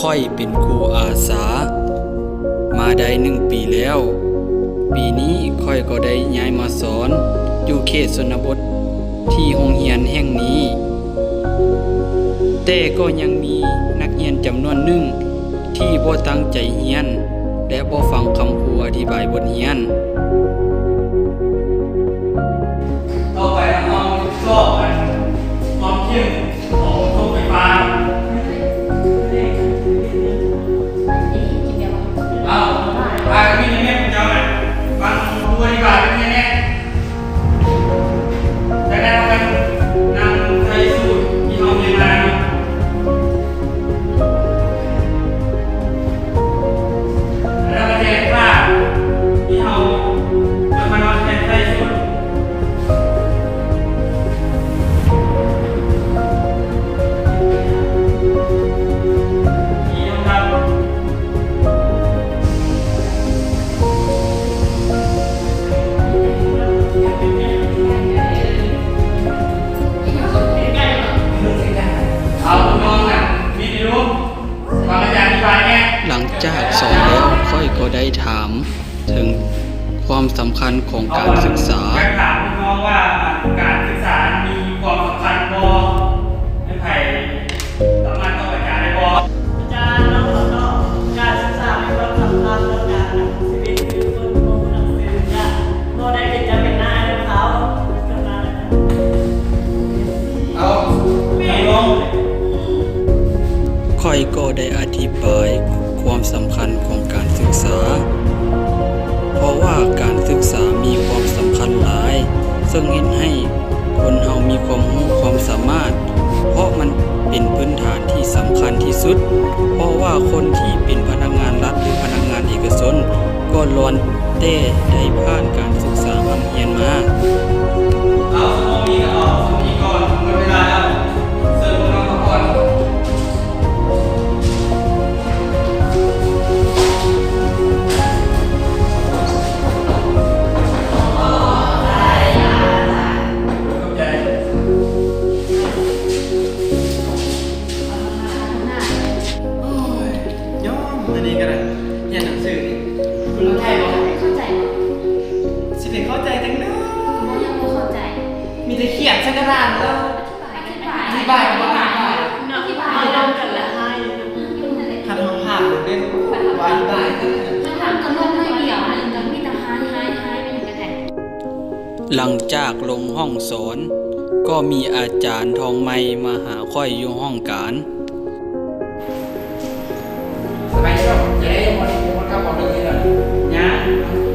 ຂ້ອຍເປັນຄູອາສາມາໄດ້ໜຶ່ງປີແລ້ວ. ປີນີ້ຂ້ອຍກໍໄດ້ຍ້າຍມາສອນຢູ່ເຂດຊົນນະບົດທີ່ໂຮງຮຽນແຫ່ງນີ້, ແຕ່ກໍຍັງມີນັກຮຽນຈຳນວນໜຶ່ງທີ່ບໍ່ຕັ້ງໃຈຮຽນ ແລະ ບໍ່ຟັງຄຳຄູອະທິບາຍບົດຮຽນ. ຕໍ່ໄປເຮົາຊອກຄວາມເຂັ້ມ ຂອງລົດໄຟຟ້າ. ເອົາ ອາ ມີແມ່ຂອງເຈົ້ານະ ຟັງຄູອະທິບາຍເປັນຫຍັງແດ່. ຈາກນັ້ນເຮົາກໍນຳໃຊ້ສູດທີ່ເຮົາຮຽນມາເນາະ ແລ້ວກໍແທນຄ່າທີ່ເຮົາເປີດມາເນາະ ແທນໃສ່ສູດ. ເອົາ ນ້ອງນະ ມີຢູ່ ຫຼັງຈາກສອນແລ້ວ ຂ້ອຍກໍໄດ້ຖາມເຖິງຄວາມສຳຄັນຂອງການສຶກສາ. ຢາກຖາມນ້ອງວ່າ ການສຶກສາມີຄວາມສຳຄັນບໍ່? ໃຜສາມາດຕອບອາຈານໄດ້ບໍ່? ອາຈານ ນ້ອງຂໍຕອບ, ການສຶກສາມີຄວາມສຳຄັນຕໍ່ການດຳລົງຊີວິດ ຄືຄົນບໍ່ຮູ້ໜັງສືຈະບໍ່ໄດ້ເປັນເຈົ້າເປັນນາຍນຳເຂົາ. ເອົາ ແມ່ນບໍ່? ຂ້ອຍກໍໄດ້ອະທິບາຍຄວາມສຳຄັນຂອງການສຶກສາ, ເພາະວ່າການສຶກສາມີຄວາມສຳຄັນຫຼາຍ, ເຊິ່ງເຮັດໃຫ້ຄົນເຮົາມີຄວາມຮູ້ຄວາມສາມາດ, ເພາະມັນເປັນພື້ນຖານທີ່ສຳຄັນທີ່ສຸດ, ເພາະວ່າຄົນທີ່ເປັນພະນັກງານລັດ ຫຼື ພະນັກງານເອກະຊົນ ກໍລ້ວນແຕ່ໄດ້ຜ່ານການສຶກສາຮ່ຳຮຽນມາ. ເອົາ ຊົ່ວໂມງນີ້ກໍເອົາສ່ຳນີ້ກ່ອນ, ໝົດເວລາແລ້ວ. ເຊີນພວກນ້ອງພັກຜ່ອນ. ຂອບໃຈ. ໂອ້ຍ ຍອມ ອັນນີ້ກໍໄດ້ ຮຽນໜັງສືນີ້ ເຂົ້າໃຈບໍ່? ເຂົ້າໃຈ. ຊິໄດ້ເຂົ້າໃຈຈັ່ງໃດ? ກໍຍັງບໍ່ເຂົ້າໃຈ. ມີແຕ່ຂຽນໃສ່ກະດານແລ້ວ ອະທິບາຍ ອະທິບາຍ ອະທິບາຍກໍບໍ່ອະທິບາຍ. ເນາະ ອະທິບາຍ ເຮົານຳກັນລະຮ້າຍຢູ່ນະ. ຄັນເຮົາຖາມເບິ່ງເດ້ ວ່າອະທິບາຍ. ຖ້າຖາມກໍລົງໜ້ອຍດຽວ ອັນອື່ນກໍມີແຕ່ຮ້າຍ ຮ້າຍ ຮ້າຍ ໄປຫຍັງກໍໄດ້. ຫຼັງຈາກລົງຫ້ອງສອນ ກໍມີອາຈານທອງໃໝ່ມາຫາຂ້ອຍຢູ່ຫ້ອງການ. ສະບາຍດີເນາະ ຈະໄດ້ຍັງບໍ່ໄດ້ ຍັງບໍ່ໄດ້ກັບອອກເລີຍເນາະ. ຍັງ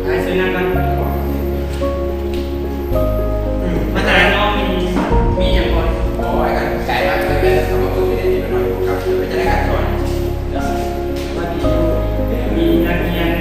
ອ້າຍຊື້ນ້ຳກ່ອນ. ອືມ ມາຈາກນ້ອງມີ ມີຫຍັງບໍ່? ບໍ່ ອ້າຍກໍໄກມາກເລີຍ ເອົາມາເບິ່ງຢູ່ໃນນີ້ໜ້ອຍ ເປັນຈັ່ງໃດການສອນ? ມີນັກຮຽນ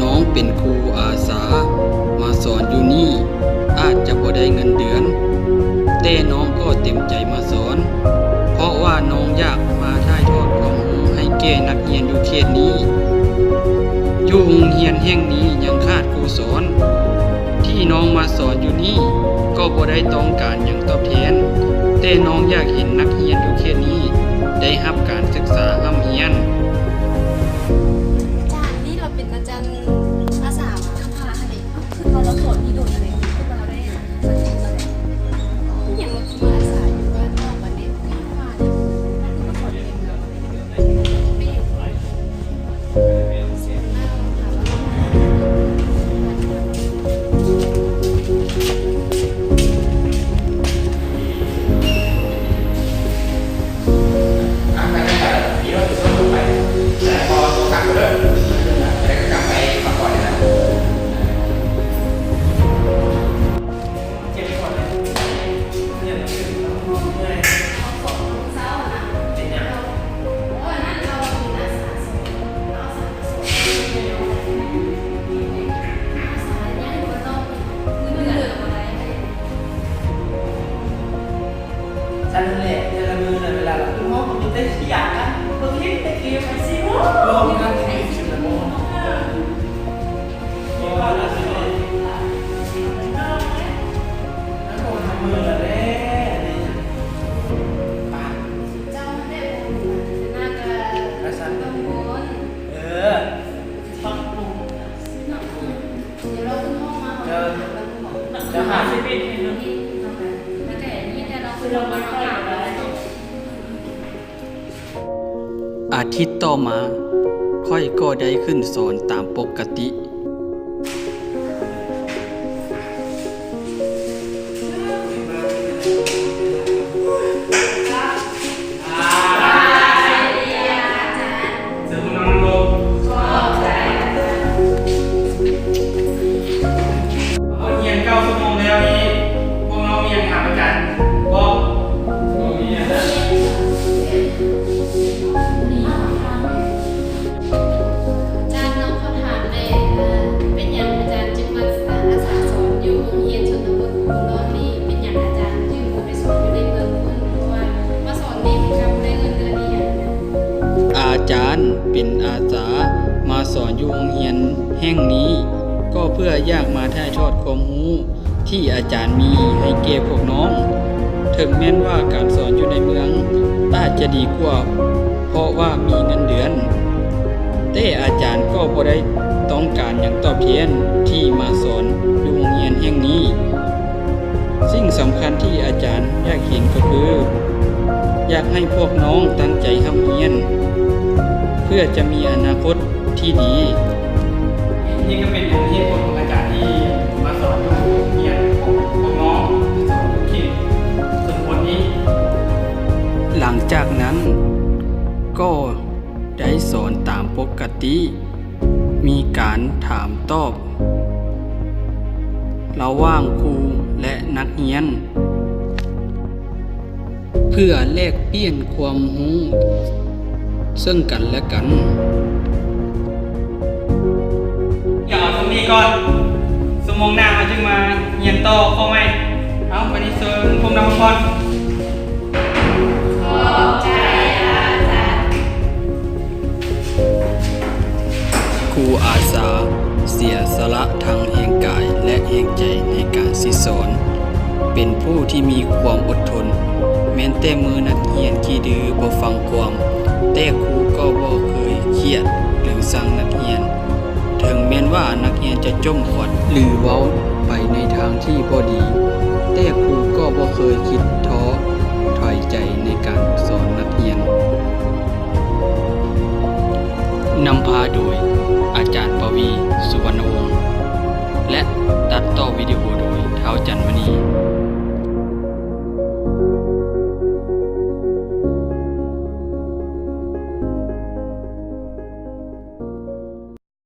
ນ້ອງເປັນຄູອາສາມາສອນຢູ່ນີ້ ອາດຈະບໍ່ໄດ້ເງິນເດືອນ, ແຕ່ນ້ອງກໍເຕັມໃຈມາສອນ ເພາະວ່ານ້ອງຢາກມາຖ່າຍທອດຄວາມຮູ້ໃຫ້ແກ່ນັກຮຽນຢູ່ເຂດນີ້. ຢູ່ໂຮງຮຽນແຫ່ງນີ້ຍັງຂາດຄູສອນ. ທີ່ນ້ອງມາສອນຢູ່ນີ້ກໍບໍ່ໄດ້ຕ້ອງການຫຍັງຕອບແທນ, ແຕ່ນ້ອງຢາກເຫັນນັກຮຽນຢູ່ເຂດນີ້ໄດ້ຮັບການສຶກສາຮ່ຳຮຽນ. ອາຈານ ນີ້ລາວເປັນອາຈານອາສາມາ ຄືວ່າລາວສອນທີ່ດົນຫັ້ນເດ ຄືວ່າລາວໄດ້ສັງເກດລາວໄດ້ ອີ່ຫຍັງລາວຄືມາອາສາຢູ່ບ້ານນອກບັດນີ້ ຄືວ່າລາວຄືມາສອນເອງ. ອ່ະ ໄປທາງໃດລະ? ເດ ເດີນໄປ ແຕ່ພໍໂທກັບເດີ ແລ້ວກໍກັບໄປ ອາທິດຕໍ່ມາ, ຂ້ອຍກໍໄດ້ຂຶ້ນສອນຕາມປົກກະຕິ. ເຊີນພວກນ້ອງນັ່ງລົງ. ຮຽນເກົ້າຊົ່ວໂມງແລ້ວນີ້ ພວກນ້ອງມີຫຍັງຖາມອາຈານບໍ່? ບໍ່ມີຫຍັງ. ອາຈານ ນ້ອງຂໍຖາມແດ່, ເປັນຫຍັງອາຈານຈຶ່ງມາອາສາສອນຢູ່ໂຮງຮຽນຊົນນະບົດຂອງນ້ອງນີ້? ເປັນຫຍັງອາຈານຈຶ່ງບໍ່ໄປສອນຢູ່ໃນເມືອງພຸ້ນ? ເພາະວ່າມາສອນນີ້ກໍບໍ່ໄດ້ເງິນເດືອນອີ່ຫຍັງ. ອາຈານເປັນອາສາມາສອນຢູ່ໂຮງຮຽນແຫ່ງນີ້ ກໍເພື່ອຢາກມາຖ່າຍທອດຄວາມຮູ້ ທີ່ອາຈານມີໃຫ້ແກ່ພວກນ້ອງ. ເຖິງແມ່ນວ່າການສອນຢູ່ໃນເມືອງອາດຈະດີກວ່າ ເພາະວ່າມີເງິນເດືອນ, ແຕ່ອາຈານກໍບໍ່ໄດ້ຕ້ອງການຫຍັງຕອບແທນທີ່ມາສອນຢູ່ໂຮງຮຽນແຫ່ງນີ້. ສິ່ງສຳຄັນທີ່ອາຈານຢາກເຫັນກໍຄື ຢາກໃຫ້ພວກນ້ອງຕັ້ງໃຈຮ່ຳຮຽນ ເພື່ອຈະມີອະນາຄົດ ທີ່ດີ. ນີ້ກໍເປັນເຫດຜົນຂອງອາຈານທີ່ມາສອນຢູ່ໂຮງຮຽນຂອງພວກນ້ອງ ສອນຢູ່ເຂດຊົນນະບົດນີ້. ຫຼັງຈາກນັ້ນກໍໄດ້ສອນຕາມປົກກະຕິ, ມີການຖາມຕອບລະຫວ່າງຄູ ແລະ ນັກຮຽນ. ເພື່ອແລກປ່ຽນຄວາມຮູ້ເຊິ່ງກັນແລະກັນ. ດຽວເອົາສ່ຳນີ້ກ່ອນ, ຊົ່ວໂມງໜ້າເຮົາຈຶ່ງມາຮຽນຕໍ່ຂໍ້ໃໝ່. ເອົາ ບັດນີ້ເຊີນພວກນ້ອງພັກຜ່ອນ. ຂອບໃຈອາຈານ. ຄູອາສາເສຍສະຫຼະທັງແຮງກາຍ ແລະ ແຮງໃຈໃນການສິດສອນ, ເປັນຜູ້ທີ່ມີຄວາມອົດທົນ. ແມ່ນແຕ່ມື້ນັກຮຽນຂີ້ດື້ບໍ່ຟັງຄວາມ, ແຕ່ຄູກໍບໍ່ເຄີຍຄຽດ ຫຼື ຊັງນັກຮຽນ. ເຖິງແມ່ນວ່ານັກຮຽນຈະຈົ່ມຄວັດ ຫຼື ເວົ້າໄປໃນທາງທີ່ບໍ່ດີ, ແຕ່ຄູກໍບໍ່ເຄີຍຄິດທໍ້ຖອຍໃຈໃນການສອນນັກຮຽນ. ນຳພາໂດຍ ອາຈານປະວີ ສຸວັນນະວົງ ແລະ ຕັດຕໍ່ວິດີໂອໂດຍ ທ້າວ ຈັນມະນີ.